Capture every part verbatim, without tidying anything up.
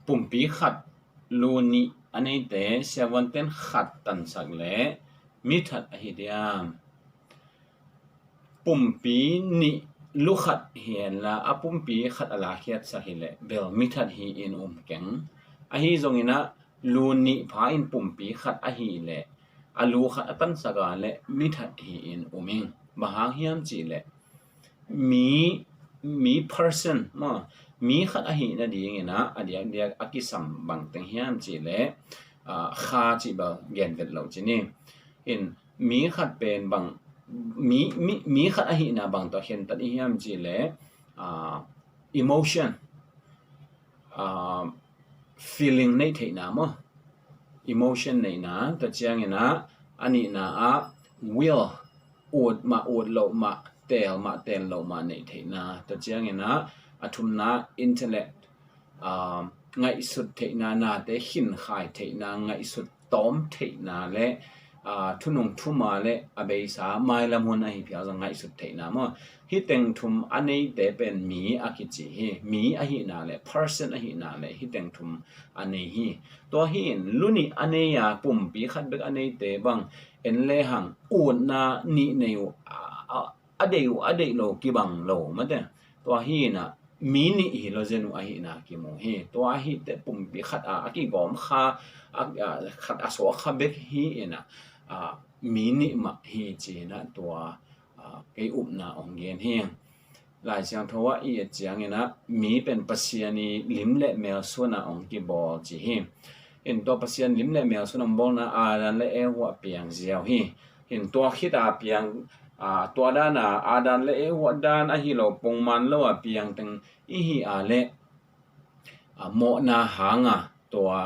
pumpi khat, lu nih a neite siavuanten khat tansak leh mi that ahi diam? Pumpi nih, lu khat hi henla a pumpi khat a lakhiatsak hileh bel mi that hi-in um keng. Ahi zonginah lu nih pha-in pumpi khat ahileh a lu khat a tansak a leh mi that hi-in um ing. Bang hang hiam cihleh mi, mi person maw, mi khat ahih nadinginah a diakdiak a kisam bangteng hiam cihleh, ah, kha cih bel genvet lo ci ni. In mi khat pen bang, mi, mi, mi khat ahihna bang tawh khentat i hiam cihleh, ah, emotion, ah, feeling neih theihna maw, emotion neihna, tua cianginah a nihna ah will, ut mah ut loh mah, teel mah teel loh mah neih theihna, tua cianginah a thumna intellect, ah, ngaihsut theihna, nate khinkhai theihna, ngaihsut tawm theihna le, ah, thunung thuma le a beisa mailam hun ahi phial zong ngaihsut theihna maw. Hih teng thum a neite pen mi a kici hi. Mi ahihna le person ahihna le hih teng thum a nei hi. Tua hi-in lu nih a nei a pumpi khat bek a neite bang en lehang utna nih nei uh, a, a, a deih uh a deih lo kibang lo mate. Tua hi-inah mi nih hi lo zen uh ahihna kimu hi. Tua ahih teh pumpi khat a, a kigawm kha, a, a, khat a suak kha bek hi-inah, a, mi nih mah hi ci-inah tua, a, kei upna hong gen hi. Lai Siangtho ah i et cianginah mi pen Pasian i lim le mel suanah hong kibawl ci hi. In tua Pasian lim le mel suanah hong bawlna Adam le Eva piang ziau hi. In tua khit a piang, a, tua dan a Adam le Eva dan ahi lo pongman lo a piang teng i hi a leh, a, mawhna hang a, tua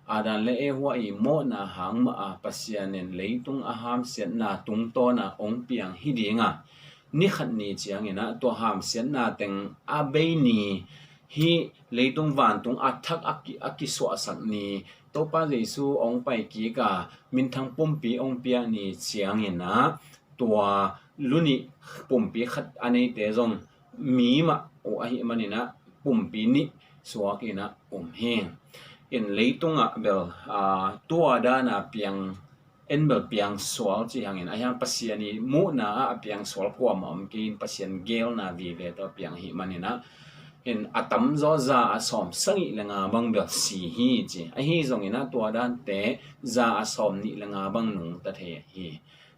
Adam le Eva i mawhna hang mah a Pasian in leitung a hamsiatna tungtawn a hong piang hi ding a, ni khat ni cianginah tua hamsiatna teng a bei ni, hih leitung vantung a thak a ki, a kisuahsak ni, Topa Jesu hong pai kik a minthang pumpi hong piak ni cianginah tua lu nih pumpi khat a neite zong mi mah uh ahih maninah pumpi nih suakinah um hi. In leitungah bel, aa, tua dana piang, en bel piang sual ci hangin, a hiang Pasian i muhna ah a piang sual kuamah om kei in, Pasian geelna vive tawh a piang ahih maninah, in a tamzaw za a sawm sagih le nga bang bel si hi ci. Ahi zonginah tua dante za a sawm nih le nga bang nungta thei hi.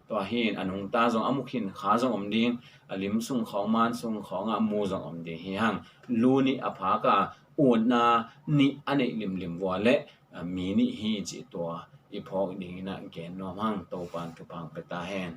Tua hi in a nungta zong a mu khin kha zong om ding, a lim sung khawng, man sung khawngah a mu zong om ding hi hang. Lu nih a phak a, utna nih a neih limlim vua le, a, mi nih hi cih tua i phawk dinginah gen nuam hang. Topan thupha pia ta hen.